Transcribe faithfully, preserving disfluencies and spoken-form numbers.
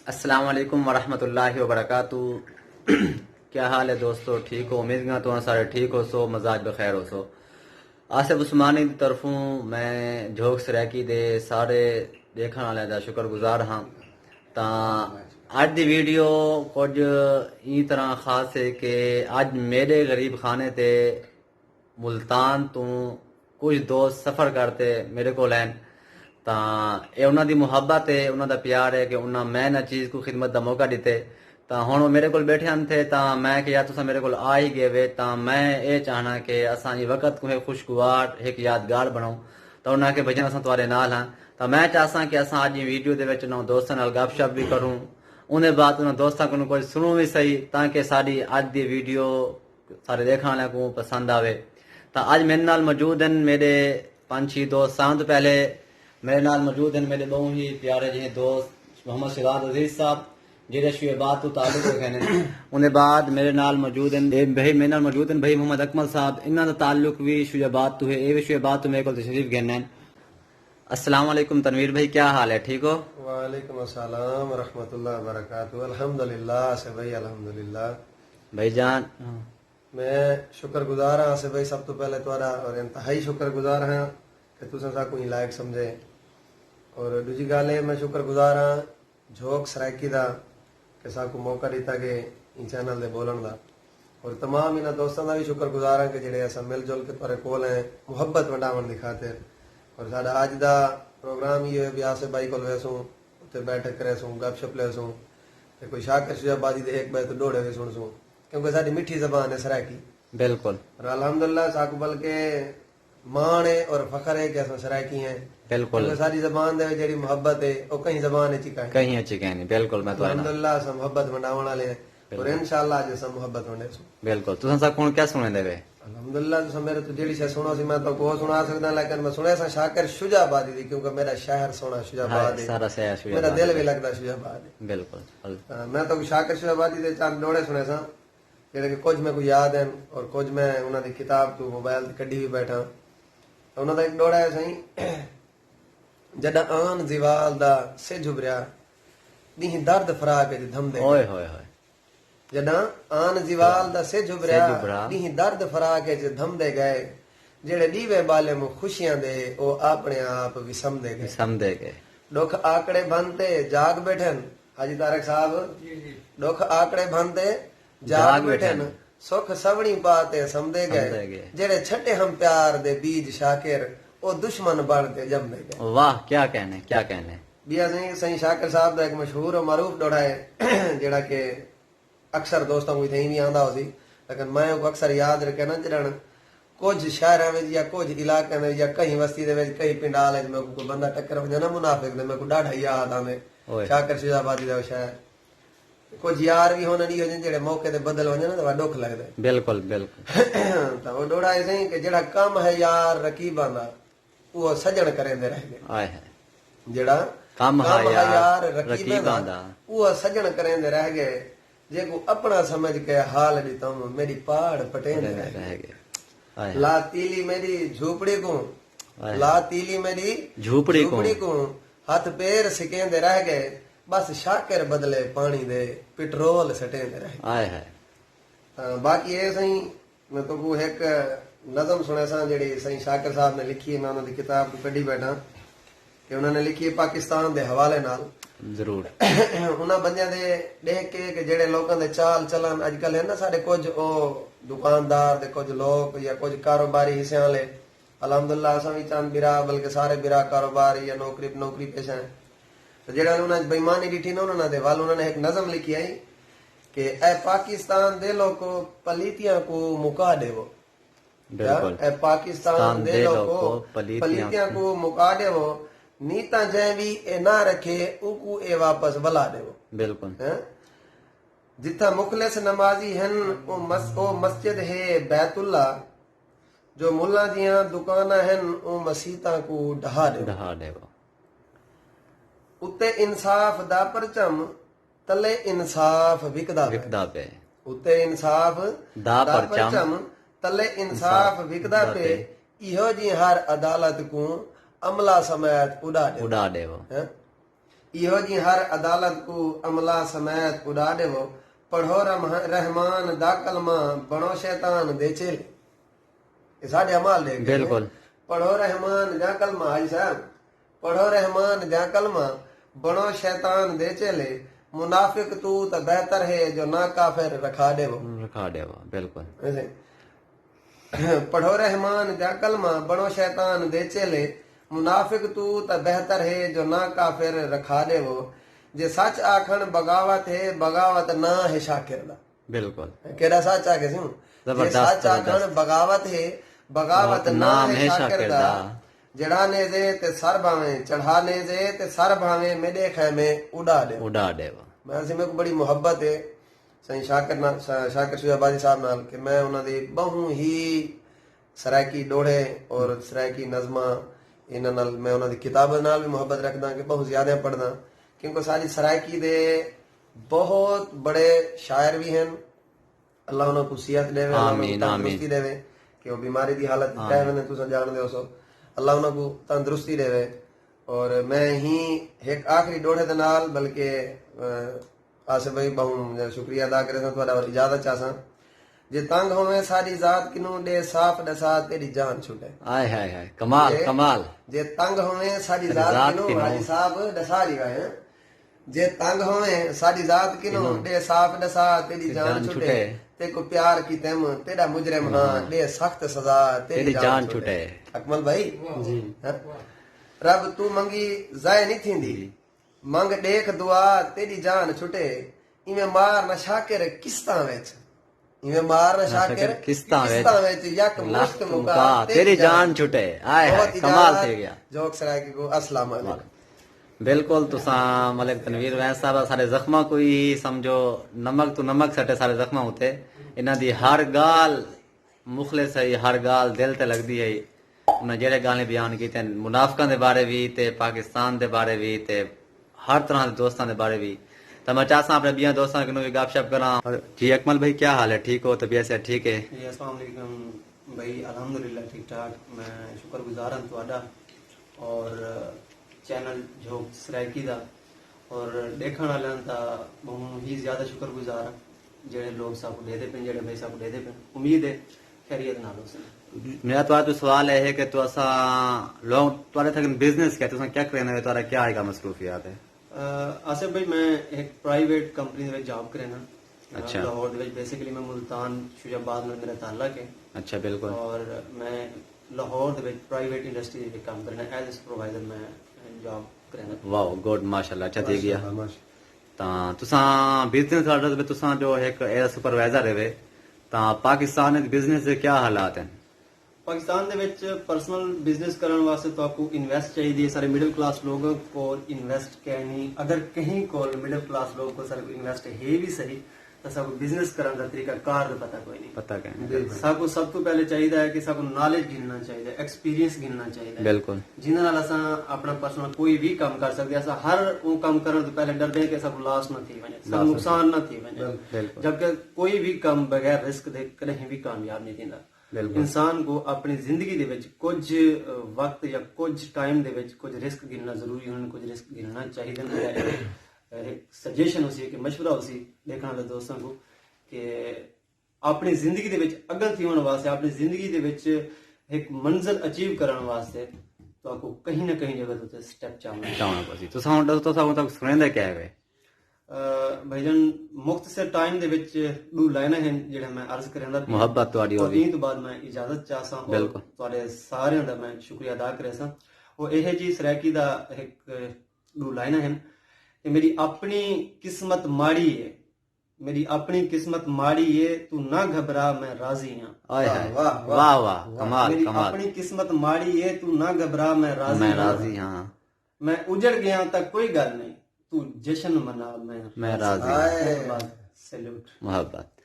السلام علیکم ورحمۃ اللہ وبرکاتہ۔ کیا حال ہے دوستو؟ ٹھیک ہو؟ امید کراں تساں سارے ٹھیک ہوسو، مزاج بخیر ہوسو۔ آصف عثمانی دی طرفوں میں جھوک سرائیکی دے سارے ݙیکھݨ والے دا شکر گزار ہاں۔ تاں اڄ دی ویڈیو کجھ ایں طرح خاص ہے کہ اڄ میݙے غریب خانے تے ملتان توں کجھ دوست سفر کر تے میݙے کول ہن۔ تاں اے انہاں دی محبت ہے، انہاں دا پیار ہے کہ انہاں میں انہاں چیز کوں خدمت دا موقع ݙتے۔ تاں ہݨ او میݙے کول ٻیٹھے ہن تھے، تاں میں کہ یار تساں میݙے کول آ ہی ڳئے وے، تاں میں اے چاہنا کہ اساں ایں وقت کوں ہک خوشگوار، ہک یادگار بݨاؤں۔ تاں انہاں آکھیا بھئی جان اساں تہاݙے نال ہاں۔ تاں میں چاہساں کہ اساں اڄ ایں ویڈیو دے وچ انہاں دوستاں نال گپ شپ وی کروں، اوندے بعد انہاں دوستاں کنوں کجھ سݨوں وی صحیح، تاکہ ساݙی اڄ دی ویڈیو سارے ݙیکھݨ والے کوں پسند آوے۔ تاں اڄ میݙے نال موجود ہن میݙے پنج چھی دوست۔ ساں توں پہلے میݙے نال موجود ہن میݙے ٻہوں ہی پیارے جیہے دوست محمد شہزاد عزیز صاحب، جیڑھے شعیب آباد توں تعلق رکھدے ہن۔ اوندے بعد میݙے نال موجود ہن، اے بھائی میݙے نال موجود ہن بھائی محمد اکمل صاحب، انہاں دا تعلق وی شعیب آباد توں ہے، اے وی شعیب آباد توں میݙے کول تشریف گھن ہن۔ السلام علیکم تنویر بھائی، کیا حال ہے؟ ٹھیک ہو؟ وعلیکم السلام ورحمۃ اللہ وبرکاتہ۔ الحمدللہ آصف بھائی، الحمدللہ۔ بھائی جان، میں شکر گزار ہاں آصف بھائی، سب توں پہلے تہاݙا اور انتہائی شکر گزار ہاں کہ تساں ساکوں ایں لائق سمجھے۔ اور ݙوجھی ڳالھ ہے، میں شکر گزار ہاں جھوک سرائیکی دا کہ ساکوں موقع ݙتا ڳئے ایں چینل دے ٻولݨ دا۔ اور تمام انہاں دوستاں دا وی شکر گزار ہاں کہ جیڑھے اساں مل جل کے تہاݙے کول ہیں محبت ونڈاوݨ دی خاطر۔ اور ساݙا اڄ دا پروگرام ایہو ہے کہ آصف بھائی کول ویسوں، اتے بیٹھک کریسوں، گپ شپ لیسوں، تے کوئی شاکر شجاع آبادی دے ہک ٻئے توں ݙوہڑے وی سݨسوں، کیونکہ ساݙی مٹھی زبان ہے سرائیکی۔ بالکل۔ اور الحمدللہ ساکوں بلکہ ماݨ ہے اور فخر ہے کہ اساں سرائیکی ہیں۔ بالکل۔ کیونکہ ساݙی زبان دے وچ جیڑھی محبت ہے، او کہیں زبان وچ ہی کائنی۔ کہیں وچ ہی کائنی۔ بالکل، میں تہاݙے نال۔ الحمدللہ اساں محبت ونڈاوݨ والے ہیں۔ اور بالکل۔ انشاءاللہ اڄ اساں محبت ونڈیسوں۔ بالکل۔ تساں ساکوں ہݨ کیا سݨیندے وے؟ الحمدللہ تساں میݙے توں جیڑھی شے سݨوسی میں تہاکوں او سݨا سڳداں، لیکن میں سݨیساں شاکر شجاع آبادی دی، کیونکہ میݙا شہر سوہݨا شجاع آباد ہے۔ سارا شہر شجاع آباد ہے۔ میݙا دل وی لڳدا شجاع آباد ہے۔ بالکل۔ ہاں، میں تہاکوں شاکر شجاع آبادی دے چند ݙوہڑے سݨیساں۔ جیڑھے کہ کجھ میکوں یاد ہن اور کجھ میں انہاں دی کتاب توں موبائل تے کڈھی وی ٻیٹھاں۔ تاں انہاں دا ہک ݙوہڑا ہے سئیں، جݙاں آن زوال دا سجھ ابھریا، ݙینہہ درد فراق اچ دھمدے ڳئے۔ اوئے ہوئے ہوئے۔ جݙاں آن زوال دا سجھ ابھریا، سجھ ابھریا۔ ݙینہہ درد فراق اچ دھمدے ڳئے۔ جیڑھے ݙیوے ٻالے موں خوشیاں دے، او اپݨے آپ وسمدے ڳئے۔ وسمدے ڳئے۔ ݙکھ آکڑے بھن تے جاڳ ٻیٹھن، حاجی طارق صاحب، جی، جی۔ ݙکھ آکڑے بھن تے جاڳ جاڳ ٻیٹھن۔ ٻیٹھن۔ سکھ سوݨی پا تے سمدے ڳئے۔ سمدے ڳئے۔ جیڑھے چھٹے ہم پیار دے بیج شاکر، او دشمن بݨ تے ڄمدے ڳئے۔ واہ، کیا کہنے، کیا کہنے۔ ٻیا سئیں، سئیں شاکر صاحب دا ہک مشہور اور معروف ݙوہڑا ہے، جیڑھا کہ اکثر دوستاں کوں اتھائیں وی آندا ہوسی، لیکن میں اوکوں اکثر یاد رکھینا، جݙݨ کجھ شہراں وچ یا کجھ علاقیاں دے وچ یا کہیں وستی دے وچ، کہیں پنڈال وچ میکوں کوئی بندہ ٹکر ونڄے نا منافق دے، میکوں ݙاڈھا یاد آندے۔ اوئے۔ شاکر شجاع آبادی دا شہر۔ کجھ یار وی ہونن ایہو جہے جیڑھے موقع تے بدل ونڄن نا تاں ݙکھ لڳدے۔ بالکل، بالکل۔ تاں او ݙوہڑا ہے سئیں کہ جیڑھا کم ہے یار رقیباں دا، اوہو سڄݨ کریندے رہ ڳئے۔ آئے ہائے۔ جیڑھا کم ہا کم ہا یار یار رقیباں رقیباں دا، دا۔ اوہو سڄݨ کریندے رہ ڳئے، جیکوں اپݨا سمجھ کے حال ݙتم، میݙی پاڑ پٹیندے رہ ڳئے۔ رہ ڳئے۔ آئے ہائے۔ لا تیلی میݙی جھوپڑی کوں، آئے ہائے۔ لا تیلی میݙی جھوپڑی کوں۔ جھوپڑی کوں، ہتھ پیر سکیندے رہ ڳئے، بس شاکر بدلے پاݨی دے پٹرول سٹیندے رہ ڳئے۔ آئے ہائے۔ تاں باقی اے سئیں، میں تہاکوں ہک نظم سݨیساں جیڑھی سئیں شاکر صاحب نے لکھی ہے، میں انہاں دی کتاب کوں کڈھی ٻیٹھاں کہ انہاں نے لکھی ہے پاکستان دے حوالے نال۔ ضرور۔ انہاں بندیاں دے ݙیکھ کے کہ جیڑھے لوکاں دے چال چلن اڄ کل ہن نا، ساݙے کجھ او دکاندار تے کجھ لوک یا کجھ کاروباری حصے والے، الحمدللہ اساں وی چند بھرا، بلکہ سارے بھرا کاروباری یا نوکری، نوکری پیشہ ہیں۔ تے جیڑھے انہاں اچ بے ایمانی ݙٹھی نا انہاں دے ول، انہاں نے ہک نظم لکھی ہئی کہ اے پاکستان دے لوکو، پلیتیاں کوں مکا ݙیوو۔ بالکل۔ اے پاکستان دے لوکو، پلیتیاں کوں مکا ݙیوو، نی تاں جئیں وی اے نہ رکھے، اوکوں اے واپس ولا ݙیوو۔ بالکل۔ ہیں؟ جتھاں مخلص نمازی ہن، او مس-، او مسجد ہے بیت اللہ، جو ملاں دیاں دکاناں ہن، اوں مسیتاں کوں ڈھا ݙیوو۔ ڈھا ݙیوو۔ اتے انصاف دا پرچم، تلے انصاف وکدا پئے۔ وکدا پئے۔ اتے انصاف دا دا پرچم، پرچم، تلے انصاف انصاف وکدا وکدا پئے۔ پئے۔ ایہو جی ہر عدالت کوں عملہ سمیت اݙا ݙیوو۔ اݙا ݙیوو۔ ہیں؟ ایہو جی ہر عدالت کوں عملہ سمیت اݙا ݙیوو۔ پڑھو رحمان دا کلمہ، بݨو شیطان دے چیلے۔ اے ساݙے اعمال ݙیکھ کے۔ بالکل۔ پڑھو رحمان دا کلمہ، حاجی صاحب، پڑھو رحمان دا کلمہ، بݨو شیطان دے چیلے۔ منافق توں تاں بہتر ہے جو نہ کافر رکھا ݙیوو۔ رکھا ݙیوو، بالکل۔ پڑھو رحمان دا کلمہ، بݨو شیطان دے چیلے۔ منافق توں تاں بہتر ہے جو نہ کافر رکھا ݙیوو۔ جے سچ آکھݨ بغاوت ہے، بغاوت نہ ہے شاکر دا۔ بالکل۔ کیݙا سچ آکھے سوں؟ جے سچ آکھݨ بغاوت ہے، بغاوت نہ ہے شاکر دا۔ جڑا نیزے تے سر بھاویں، چڑھا نیزے تے سر بھاویں، میݙے خیمے اݙا ݙیوو۔ اݙا ݙیوو۔ میں سی میکوں بڑی محبت ہے سائیں شاکر نال، شا-، شاکر شجاع آبادی صاحب نال کہ میں انہاں دی ٻہوں ہی سرائیکی ݙوہڑے اور سرائیکی نظماں، انہاں نال میں انہاں دی کتاباں نال وی محبت رکھداں کہ ٻہوں زیادہ پڑھداں، کیونکہ ساݙی سرائیکی دے بہت بڑے شاعر وی ہن۔ اللہ انہاں کوں صحت ݙیوے، اللہ انہاں کوں تندرستی ݙیوے کہ او بیماری دی حالت وچ پئے ہوندن، تساں ڄاݨدے ہوسو۔ اللہ انہاں کوں تندرستی ݙیوے۔ اور میں ہی ہک آخری ݙوہڑے دے نال بلکہ، آ، آصف بھائی، ٻہوں شکریہ ادا کریساں تہاݙا اور اجازت چاہساں۔ جے تنگ ہوویں ساݙی ذات کنوں، ݙے صاف ݙسا تیݙی جان چھٹے۔ ہائے، ہائے، ہائے، کمال، جے، کمال۔ جے تنگ ہوویں ساݙی ذات کنوں، حاجی صاحب ݙسا ݙیوا ہے۔ جے تنگ ہوویں ساݙی ذات کنوں، ݙے صاف ݙسا تیݙی جان چھٹے۔ تیکوں پیار کیتم تیݙا مجرم ہاں، ݙے سخت سزا تیݙی جان چھٹے۔ اکمل بھائی۔ جی۔ ہاں؟ رب توں منگی ضائع نہیں تھیندی۔ جی۔ منگ ݙیکھ دعا تیݙی جان چھٹے۔ ایویں مار نہ شاکر قسطاں وچ۔ ایویں مار نہ شاکر قسطاں وچ۔ قسطاں وچ یک مشت مکا تیݙی جان چھٹے۔ ہائے ہائے، کمال تھی ڳیا۔ جھوک سرائیکی کوں السلام علیکم۔ بالکل، تساں ملک تنویر ویس صاحب سارے زخماں کوں ہی سمجھو، نمک توں نمک سٹے سارے زخماں اتے۔ انہاں دی ہر ڳالھ مخلص ہئی، ہر ڳالھ دل تے لڳدی ہئی۔ انہاں جیڑھے ڳالھیں بیان کیتن، منافقاں دے بارے وی تے پاکستان دے بارے وی تے ہر طرح دے دوستاں دے بارے وی۔ تاں میں چاہساں اپݨے ٻیاں دوستاں کنوں وی گپ شپ کراں۔ جی اکمل بھائی، کیا حال ہے؟ ٹھیک ہو؟ طبیعت صحت ٹھیک ہے؟ جی، السلام علیکم بھائی، الحمدللہ ٹھیک ٹھاک۔ میں شکر گزار ہاں تہاݙا اور چینل جھوک سرائیکی دا، اور ݙیکھݨ آلیاں دا ٻہوں ہی زیادہ شکر گزار ہاں، جیڑھے لوگ ساکوں ݙیہدے پن، جیڑھے بھائی ساکوں ݙیہدے پن۔ امید ہے خیریت نال ہوسن۔ میرا تہاݙے توں سوال ہے کہ تساں لوگ، تہاݙے تھکن بزنس کیا، تساں کیا کریندے ہو، تہاݙا کیا ہے مصروفیات ہے؟ آ، آصف بھائی، میں ہک پرائیویٹ کمپنی دے وچ جاب کرینداں۔ اچھا۔ لاہور دے وچ، بیسیکلی میں ملتان شجاع آباد نال میرا تعلق ہے۔ اچھا، بالکل۔ اور میں لاہور دے وچ پرائیویٹ انڈسٹری دے وچ کم کرینداں، ایز اے سپروائزر میں جاب کرینداں۔ واہ، گڈ، ماشاءاللہ، اچھا تھی ڳیا۔ ماشاءاللہ، ماشاءاللہ۔ تاں تساں بزنس آرڈر تے تساں جو ہک ایز اے سپروائزر رہے، تاں پاکستان وچ بزنس دے کیا حالات ہیں؟ پاکستان دے وچ پرسنل بزنس کرݨ واسطے تہاکوں انویسٹ چاہیدی ہے۔ سارے مڈل کلاس لوگوں کول انویسٹ کائنی۔ اگر کہیں کول، مڈل کلاس لوگ کول سارے کول انویسٹ ہے وی صحیح، تاں ساکوں بزنس کرݨ دا طریقہ کار دا پتہ کوئی نہیں۔ پتہ کائنی۔ بالکل۔ ساکوں سب توں پہلے چاہیدا ہے کہ ساکوں نالج گھننا چاہیدا ہے، ایکسپیرینس گھننا چاہیدا ہے۔ بالکل۔ جنہاں نال اساں اپݨا پرسنل کوئی وی کم کر سڳدے۔ اساں ہر او کم کرݨ توں پہلے ڈردے ہیں کہ ساکوں لاس نہ تھی ونڄے، ساکوں نقصان نہ تھی ونڄے۔ بالکل۔ جبکہ کوئی وی کم بغیر رسک دے کݙہیں وی کامیاب نہیں تھیندا۔ بالکل۔ انسان کوں اپݨی زندگی دے وچ کجھ، آ، وقت یا کجھ ٹائم دے وچ کجھ رسک گھنݨا ضروری ہن، کجھ رسک گھنݨا چاہیدن۔ میݙا ہک سجیشن ہوسی، ہک مشورہ ہوسی ݙیکھݨ والے دوستاں کوں کہ اپݨی زندگی دے وچ اڳاں تھیوݨ واسطے، اپݨی زندگی دے وچ ہک منزل اچیو کرݨ واسطے تہاکوں کہیں نہ کہیں جگہ تے سٹیپ چاوݨا چاوݨا پوسی۔ تساں ہݨ ݙسو، تساں ہݨ تک سݨیندے کیا ہے؟ آ، بھائی جان، مختصر ٹائم دے وچ ݙو لائناں ہن جیڑھے میں عرض کریندا پیاں۔ محبت تہاݙی اور ہووی۔ ایں توں بعد میں اجازت چاہساں اور بالکل۔ تہاݙے ساریاں دا میں شکریہ ادا کریساں۔ او ایہ جی سرائیکی دا ہک ݙو لائناں ہن کہ میݙی اپݨی قسمت ماڑی ہے، میݙی اپݨی قسمت ماڑی ہے، توں نہ گھبرا میں راضی ہاں۔ آئے ہائے۔ واہ، واہ، واہ۔ واہ، واہ، کمال، میݙی کمال۔ اپݨی قسمت ماڑی ہے، توں نہ گھبرا میں راضی میں ہاں۔ راضی ہاں۔ میں اجڑ ڳیاں تاں کوئی ڳالھ نہیں، توں جشن منا میں میں راضی ہاں۔ ہائے۔ محبت، سیلوٹ۔ محبت۔